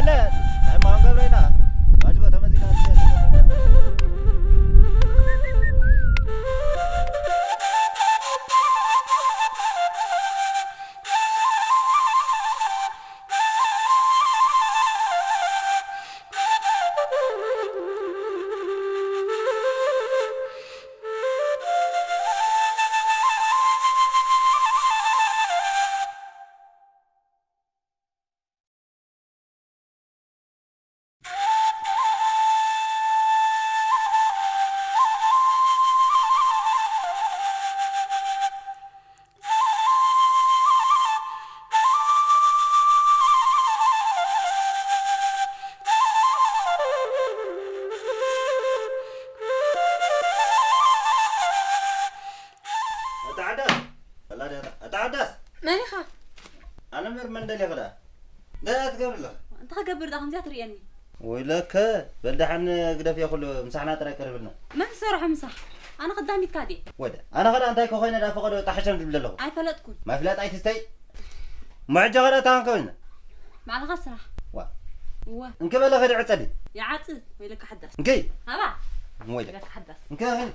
ለ ናይ ማን ገብረ ኢና ባጅጎ ተመዚና ኣታ ዓዳስ፣ ኣላ ድያ ኣታ፣ ኣታ ዓዳስ። መን ኢኻ? ኣነ እምበር መን ደሊኻ ደኣ? እንታይ ትገብር ኣለኻ? እንታይ ክገብር ደኣ ከምዚኣ ትርእየኒ? ወይለከ፣ በል ደሓን ግደፍዮ ኩሉ፣ ምሳሕና ጥራይ ቀርብልና። መን ዝሰርሖ ምሳሕ? ኣነ ከዳሚትካ ድየ? ወደ፣ ኣነ ኸ ደኣ እንታይ ከኾይነ ደኣ ፈቐዶ ጣሕሸም ዝብል ዘለኹ? ኣይፈለጥኩን። ማይ ፍላጥ ኣይትስተይ። እሞ ሕጂ ኸ ደኣ እንታይ ክንከውን ኢና? ባዕልኻ ስራሕ። ዋ። እወ። እንከ በለ ኸዲ ዕጸዲ። ይዓጽ፣ ወይለካ ሓዳስ። እንከይ። ሃባ። ወይለ። ወይለካ ሓዳስ። እንከ ኸዲ።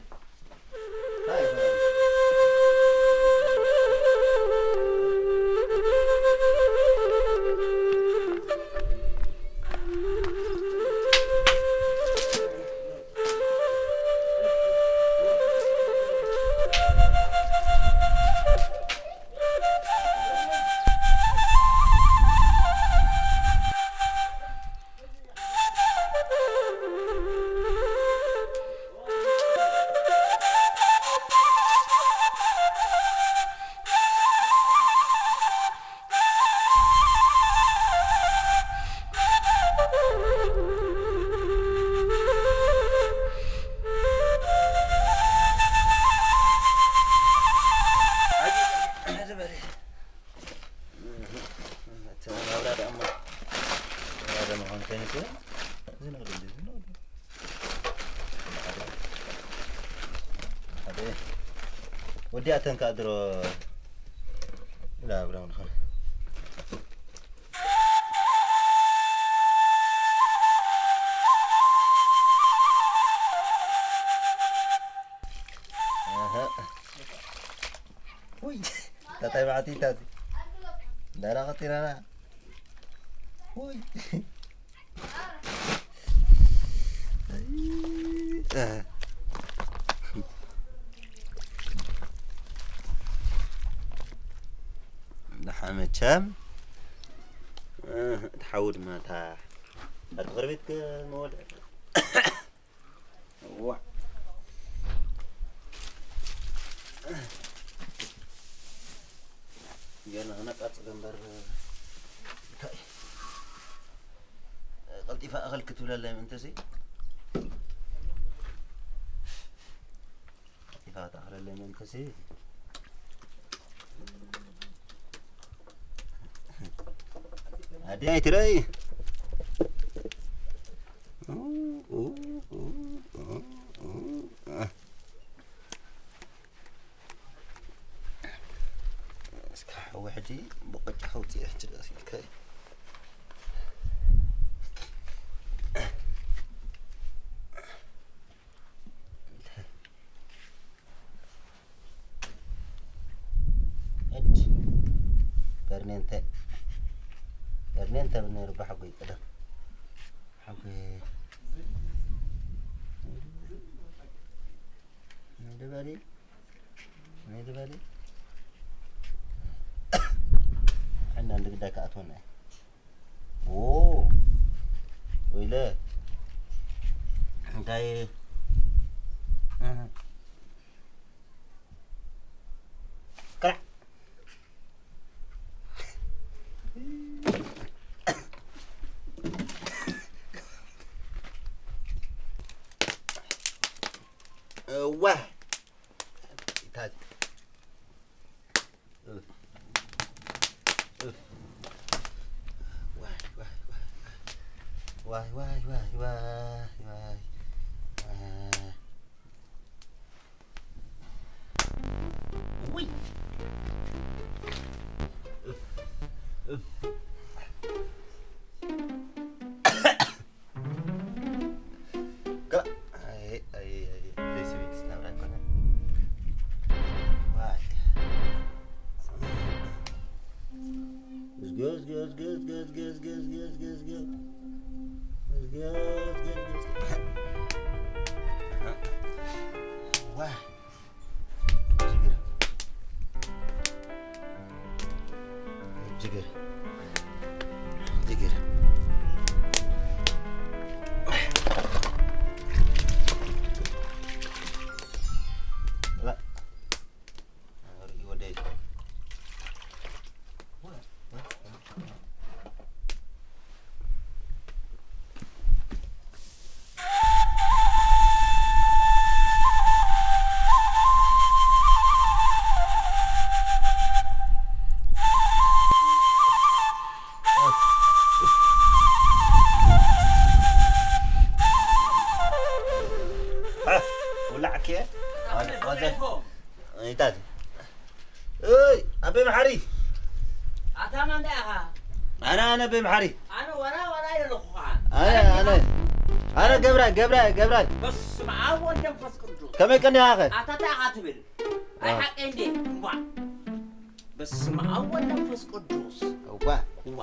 ወዲኣተን ከዓ ድሮ ብላ ብላ ንኾነ ኣሀ። ውይ፣ ታታይ ባዕቲ ታቲ። ዳራ ቀቲራና። ውይ። ደሓ መቸም፣ እ፣ ትሓዊ ድማ እታ፣ እታ ትኽርቢት መወልዒ። ዋዕ። ገና ክነቃጽል እምበር፣ እንታይ? ቀልጢፋ እኽል ክትብለለይ ምእንተሲ፣ ቀልጢፋ ክትኣኽለለይ ምእንተሲ። ኣደይ ኣይትረይ። እስካ ሓዊ ሕጂ ብቆጫ ከውፅእ ሕጂ ደስ ኢልካ። እድ በርኔንተ በርኔንተ ብል ነይሩ ብሓጎይ ቀደም ሓጎይ ንድበሊ ንድበሊ ሕና እንድግዳ ከኣትወና እዩ። ኦ ወይለ እንታይ ክራዕ እዋ ዋይ ዋይ ዋይ ዋይ ዋይ ዋይ ዋይ ዋይ ይታት። እይ፣ ኣቤ መሓሪ። ኣታ ማን ደኣ ኢኻ? ኣነ፣ ኣነ ኣቤ መሓሪ። ኣነ ወራ ወራ ኢለ ኣለኹ ኸዓ። ኣነ፣ ኣነ፣ ኣነ ገብራይ፣ ገብራይ፣ ገብራይ። በስመ ኣብ ወወልድ ወመንፈስ ቅዱስ። ከመይ ቀኒኻ ኸ? ኣታ እንታይ ኢኻ ትብል? ኣይ ዋ። ሓቀይ እንዴ? እምቧ። በስመ ኣብ ወወልድ ወመንፈስ ቅዱስ። እዋ። እዋ።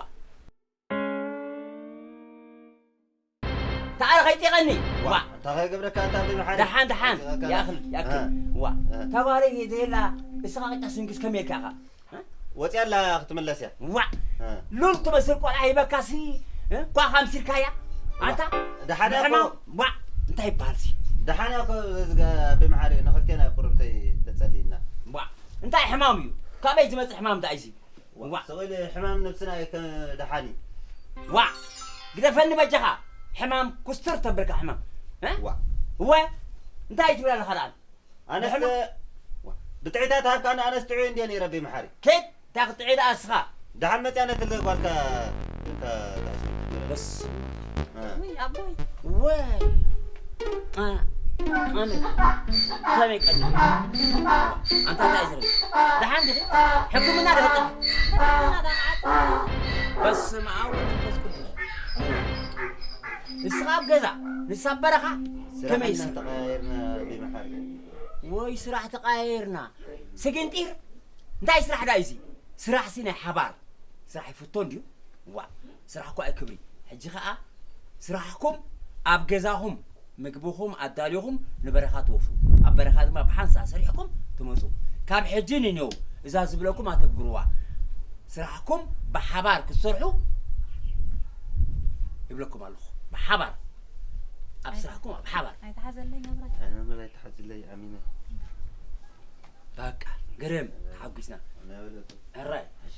ተዓረ ከይጢቐኒ። ዋ። ዋ። እንታይ ከይገብረካ ኣንታ ኣቤ መሓሪ? ደሓን፣ ደሓን። ከይጢቐካ። ይኣኽል፣ ይኣክል። እ። ዋ። እ። ተባረይ ዘየላ፣ እስኻ ቅጫ ስንክስ ከመይ ኢልካ ኢኻ? እ? ወፂኣ ኣላ ክትምለስ እያ። ዋ። እ። ሉል ትመስል ቆልዓ ሂበካሲ፣ እ? ኳኻ ኣምሲልካያ? ዋ። ኣንታ? ደሓን እያ ብሕማም? እኮ። ዋ። እንታይ ይበሃል ሲ? ደሓን እያ እኮ እዚጋ ኣቤ መሓሪ፣ ንኽልቴና ቁርብተይ ተጸልይና። ዋ። እንታይ ሕማም እዩ? ካበይ ዝመጽእ ሕማም ደኣ እዩ ሲ? ዋ። ስቕ ኢሉ ሕማም ነብስና ኣይከ-፣ ደሓን እዩ። ዋ፣ ግደፈኒ በጃኻ። ሕማም ኩስትር ተብልካ ሕማም። እ? ዋ። እወ፣ እንታይ ትብል ኣለኻ ደኣ? ኣነስ ብሕማም? ዋ፣ ብጥዒታት ሃብካኒ ኣነስ ጥዑይ እንድየ ነይረ ኣቤ መሓሪ። ኬድ፣ እንታይ ክትጥዑይ ደኣ እስኻ? ደሓን መጽያ ነቲ ጓልካ፣ ጓልካ ተኣስሩ። በስ። እ። ውይ፣ ኣቦይ። ወይ። ኣ-፣ ኣነ ከመይ ቀኒኹ? ኣንታ እንታይ ዝብል? ደሓን ዲኺ? ሕክምና ዶ ሕክምና? በስመ ኣብ ወመንፈስ ቅዱስ። ንስኻ ኣብ ገዛ፣ ንሳ ኣብ በረኻ፣ ከመይ ስራሕ ስራሕ? ተቐያይርና ብመሓሪ። ወይ ስራሕ ተቐያይርና። ስግንጢር፣ እንታይ ስራሕ ደኣ እዩ እዚ? ስራሕሲ ናይ ሓባር። ስራሕ ይፍቶ እንድዩ? ዋ፣ ስራሕ እኮ እዩ ክብሪ። ሕጂ ኸኣ ስራሕኩም ኣብ ገዛኹም ምግብኹም ኣዳሊኹም ንበረኻ ትወፍሩ። ኣብ በረኻ ድማ ብሓንሳእ ሰሪሕኩም ትመጹ። ካብ ሕጂ ንኔው እዛ ዝብለኩም ኣተግብርዋ። ስራሕኩም ብሓባር ክትሰርሑ ይብለኩም ኣለኹ። ብሓባር። ኣብ ኣይ-፣ ስራሕኩም ኣብ ሓባር። ኣይትሓዘለይ መብራት። ኣነ መብራት ኣይትሓዝለይ ኣሚነ። በቃ፣ ግርም፣ ተሓጒስና። ኣነ በለቱ። ሕራይ። እሺ።